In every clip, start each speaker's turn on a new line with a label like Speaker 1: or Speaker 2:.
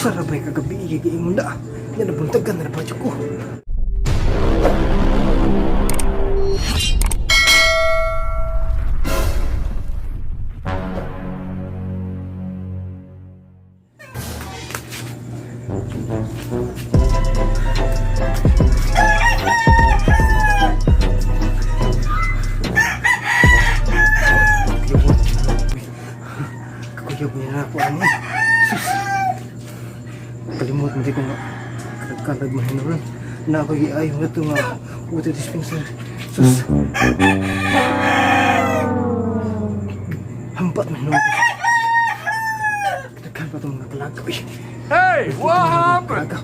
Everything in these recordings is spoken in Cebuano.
Speaker 1: Usa ra ba'y kagabi kay giingon na. Nya nabuntagan na ba jud ko. Kakuyog niya na ako ani. Sus. Kalimot mo di ko nga. Kalag-kalag mo hinuron. Na ako giayo nga ito nga water dispenser. Sus. Hampat man hinuron. Kadaghan pa itong mga kalaga. Uy.
Speaker 2: Hey, what happened?
Speaker 1: Kalaga.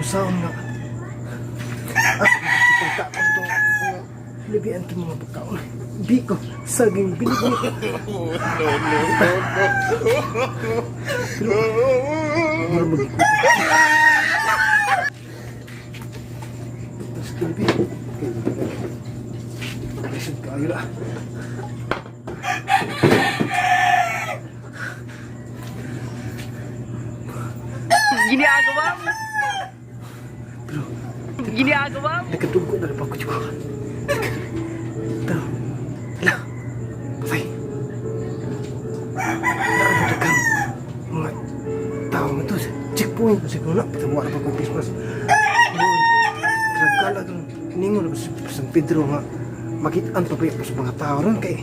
Speaker 1: Musaon nga. Ah, pagkaon itong mga libian itong mga pagkaon. Biko, saging, binigit.
Speaker 2: No, no, no, no.
Speaker 1: Pero, mura mag-ikot. Tapos kilibi. Lisod kaayo la.
Speaker 3: Ginagawa mo?
Speaker 1: Pero,
Speaker 3: Ginagawa mo?
Speaker 1: nagkadugo na rin pa ko dyan. Pero, hala, patay. Nakapatagang mga tao nga to. Checkpoint. Kasi kung na, patawa na pa kong Christmas. Nagkalag ningon na sa San Pedro nga makitaan pa ba sa mga tao ron kay,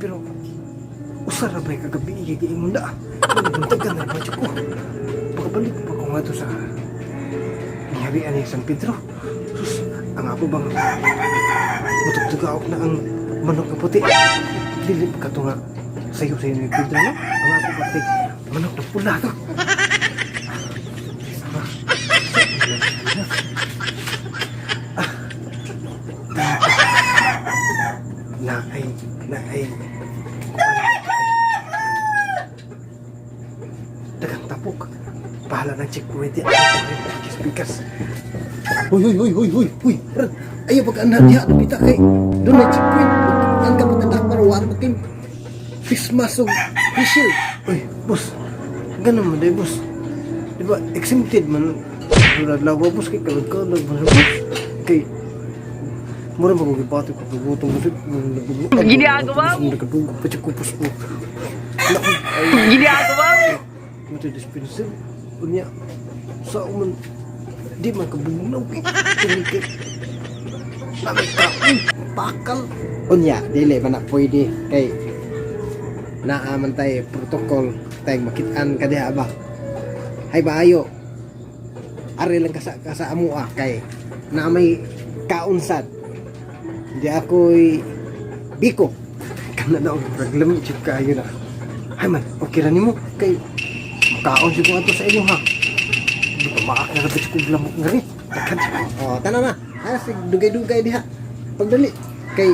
Speaker 1: pero usa ra ba'y kagabi kay giingon na nabuntagan na ba jud ko. Pagkabalik pa ko nga to sa niharian ni San Pedro, sus, ang ako bang mutugtugaok na ang manok na puti, dili pa ka to nga sayo sayo ni Pedro, no? Ang ako ba kay manok na pula to. Na ay na ay dagang tapok, bahala ng checkpoint yan. Pikas, huy, huy, huy, huy, huy, huy. Brad, ayaw pag anak diha dapita kay doon na checkpoint ang kapatadak para wala pa kay Christmas og face shield. Uy, boss, ganun man day, boss, di ba exempted man tulad lawa, boss, kay kalag-kalag man, boss, kay mura ba kung gibati ko gutom ko.
Speaker 3: Ginagawa mo?
Speaker 1: Nagadugo pa siya kupos ko.
Speaker 3: Ginagawa mo?
Speaker 1: Water dispenser. Unya sa man di man kabugnaw kay kini kay namay kaon bakal.
Speaker 4: Unya, dili man na pwede kay naa man tay protocol tay makit-an ka diha ba. Hay baayo. Ari lang ka sa amoa kay naa may kaunsad. Di ako'y biko.
Speaker 1: Kana na og problema jud kaayo na. Ay man, okay ra nimo kay makaon jud ko ato sa inyo ha. Di pa maak na rabit ko lamok nga ri. Daghan jud ko.
Speaker 4: Oh, tana na. Ah, sig dugay-dugay diha. Pagdali kay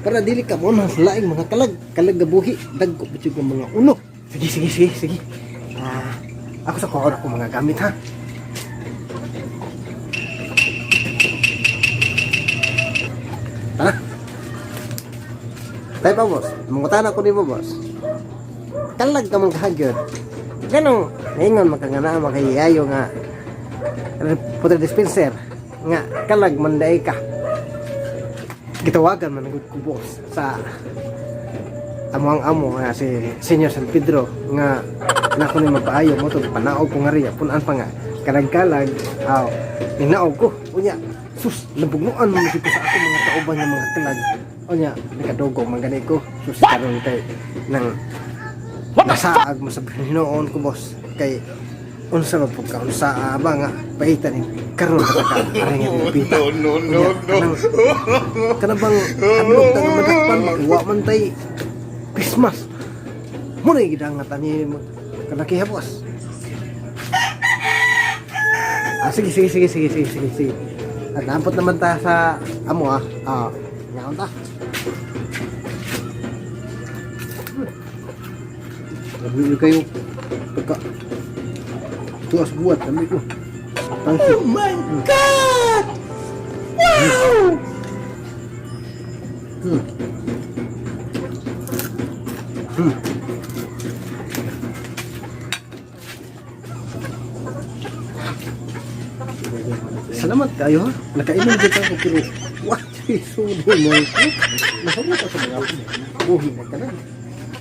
Speaker 4: para dili ka mo sa laing mga kalag, kalag gabuhi, dagko pa jud nga mga uno.
Speaker 1: Sige, sige, sige, sige. Ah, ako sa kuha ako mga gamit ha.
Speaker 4: Tara. Tay pa, boss, mangutana ko nimo, boss. Kalag ka man kahagyod. Ganong ingon man ka nga naa makayayo nga water dispenser nga kalag man diay ka.
Speaker 1: Gitawagan man gud ko, boss, sa amo ang amo nga si Senior San Pedro nga nako ni mapaayo mo to panaog ko nga riya punan pa nga kalag-kalag aw ninaog ko. Unya, sus, nabugnuan man ko sa ako mga kauban nga mga kalag. Unya nakadugo man gani ko, sus, karon kay nang nasaag mo sa hinuon ko, boss, kay unsa ba pud ka unsa ba nga paitan ni karon ka ka ari nga dipita.
Speaker 2: No, no, no, no.
Speaker 1: Kana bang hadlok ta nga madakpan wa man tay Christmas mo na gidangat ani kanaki ha, boss.
Speaker 4: Ah, sige, sige, sige, sige, sige, sige, sige. At nampot naman ta sa amo ah. Ah, ngaon ta.
Speaker 1: Lami kayo pagka tuas buat lami ko. Oh my God! Wow! Salamat kayo ha. Nakainom jud ako pero what sudi mo ko. Nahurot ako mga buhi na ka na.